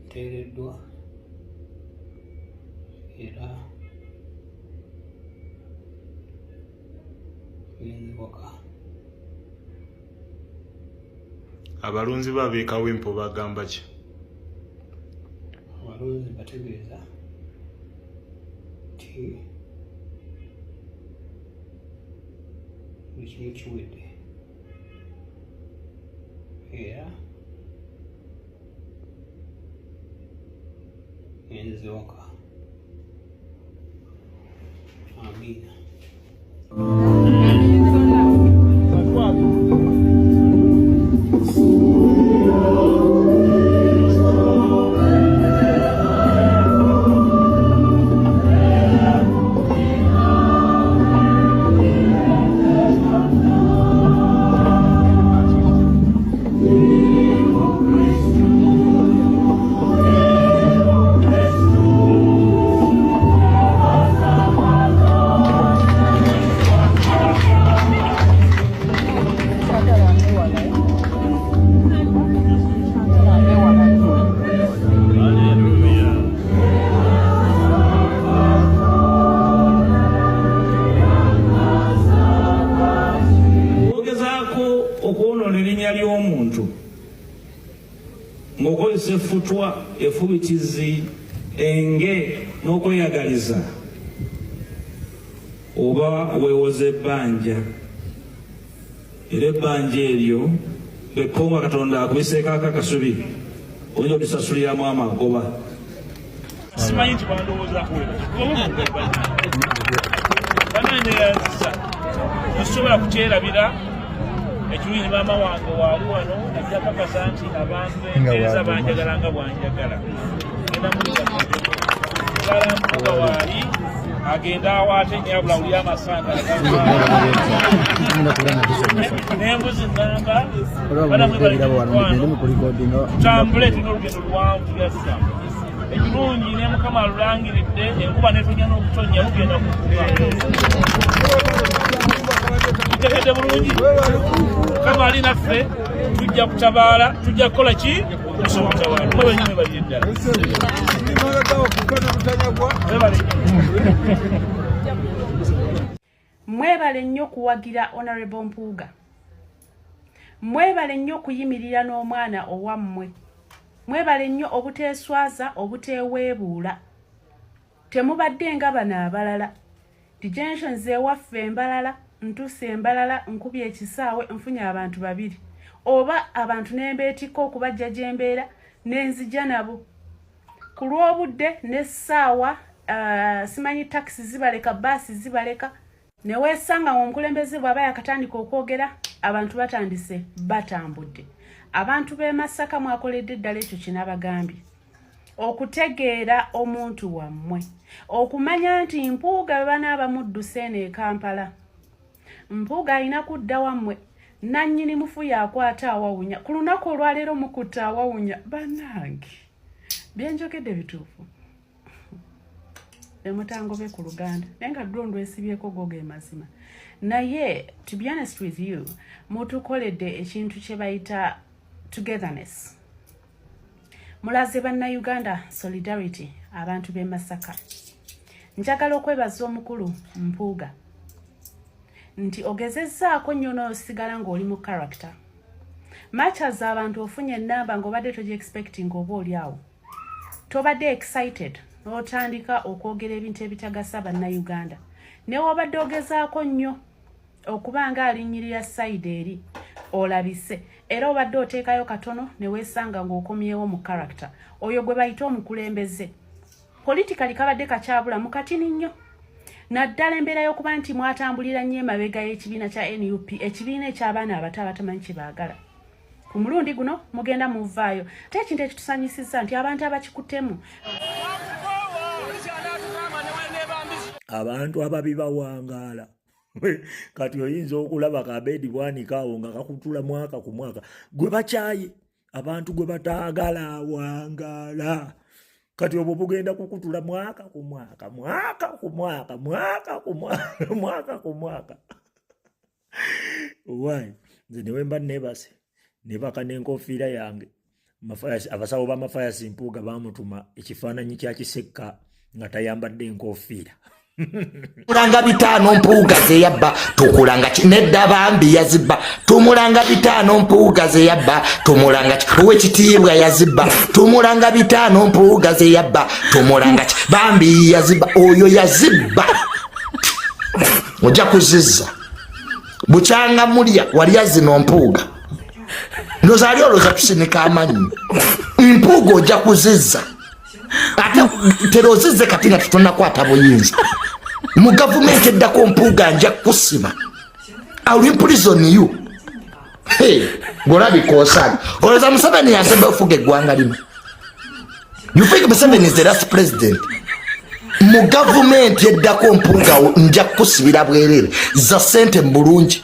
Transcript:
Nteereddwa era ngenze waka. Abalunzi bo ab'e Kawempe obagamba ki? Abalunzi mbategeeza nti buli kimu kiwedde era ngenze waka. Amiina. Ogezaako okwonoona erinnya ly'omuntu ng'okozesa effutwa, effubitizi, enge n'okweyagaliza oba weewoza ebbanja era ebbanja eryo bwekko nga Katonda akubiseeko akakasubi oyinza olisasuliramu amagoba. Simanyi nti bandowoozaako bananeyanziza tosobola kukyerabira ekirungi ne maama wange waali wano ajja kakasa nti abantu bempeereza banjagala nga bwanjagala genda mukyala waali agenda awaate nyabula wuli amasanga n'embuzi namba tutambule tulina olugendo luwanvu tugenda tutambula ekirungi ne mukama alulangiridde enkuba netonya n'okutonya lugenda kukuba tutegedde bulungi mukama ali naffe tujja kutabaala tujja kukola ki tusobola kutabaala mwebale nyo mwebalire ddala Mwebale nnyo kuwagira Honorable Mpuuga. Mwebale nnyo kuyimirira n'omwana owammwe. Mwebale nnyo obuteeswaza, obuteeweebuula. Temubadde nga bano abalala. Detentions ewaffe embalala, ntuuse embalala, nkubye ekisaawe, nfunye abantu babiri. Oba abantu ne mbeetikka okubajja gye mbeera ne nzija nabo. Ku lw'obudde n'essaawa, simanyi takisi zibaleka, bbaasi zibaleka. Ne weesanga ng'omukulembeze bw'aba yakatandika okwogera, abantu batandise batambudde. Abantu b'e Masaka mwakoledde ddala ekyo kye nabagambye. Okutegeera omuntu wammwe. Okumanya nti Mpuuga bwe banaaba mudduse eno e Kampala, Mpuuga alina kudda wammwe. Nannyini mufu y'akwata awawunya. Ku lunaku olwaleero mukutte awawunya. Bannange, bye njogedde bituufu. Emutangobe ku Luganda naye nga dro ndwesibyeko go ge mazima. Naye to be honest with you, mutukoledde ekintu kye bayita togetherness. Mulaze bannayuganda solidarity abantu b'e Masaka. Njagala okwebaza omukulu Mpuuga nti ogezezzaako nnyo n'osigala ng'oli mu character. Much as abantu ofunye ennamba ng'obadde togi expecting oba oli awo. Tobadde excited n'otandika okwogera ebintu ebitagasa bannayuganda. Ne wobadde ogezaako nnyo okuba nga alinnyirira side eri olabise era obadde oteekayo katono ne weesanga ng'okomyewo mu character. Oyo gwe bayita omukulembeze. Politically kabadde kakyabula mu katini nnyo. Naddala embeera y'okuba nti mwatambulira nnyo emabega y'ekibiina kya NUP, ekibiina eky'abaana abato abatamanyi kye baagala. Ku mulundi guno mugenda muvaayo. Ate ekintu ekitusanyusizza nti abantu abakikuttemu. Abantu ababi bawangaala. Kati oyinza okulaba kabeedi bwanika awo nga kakutula mwaka ku mwaka gwe bakyaye abantu gwe bataagala awangaala. Kati obwo bugenda kukutula mwaka ku mwaka, mwaka ku mwaka, mwaka ku mwaka, mwaka ku mwaka. Why? Nze ne wemba neebase nebaka n'enkofiira yange. Abasawo ba Mathias Mpuuga baamutuma ekifaananyi kya Kisekka nga tayambadde enkofiira. Tumulanga 500 Mpuuga zeyabba, tukulanga ki? Nedda bambi yazibba. Tumulanga 500 Mpuuga zeyabba, tumulanga ki? Owekitiibwa yazibba. Tumulanga 500 Mpuuga zeyabba, tumulanga ki? Bambi yazibba, oyo yazibba. Ojja kuzizza bukyanga mulya walya zino Mpuuga. Ndoza ali olowooza tusinika amannyo. Mpuuga ojja kuzizza, ate tera ozizze kati nga tetunakwata buyinza mu gavumenti eddako. Mpuuga, nja kusiba. I will imprison you. Hey, ng'olabika osaaga. Olowooza Museveni yasemba ofuga eggwanga lino? You think Museveni is the last president? Mu gavumenti eddako, Mpuuga, nja kukusibira bwereere za sente mu bulungi.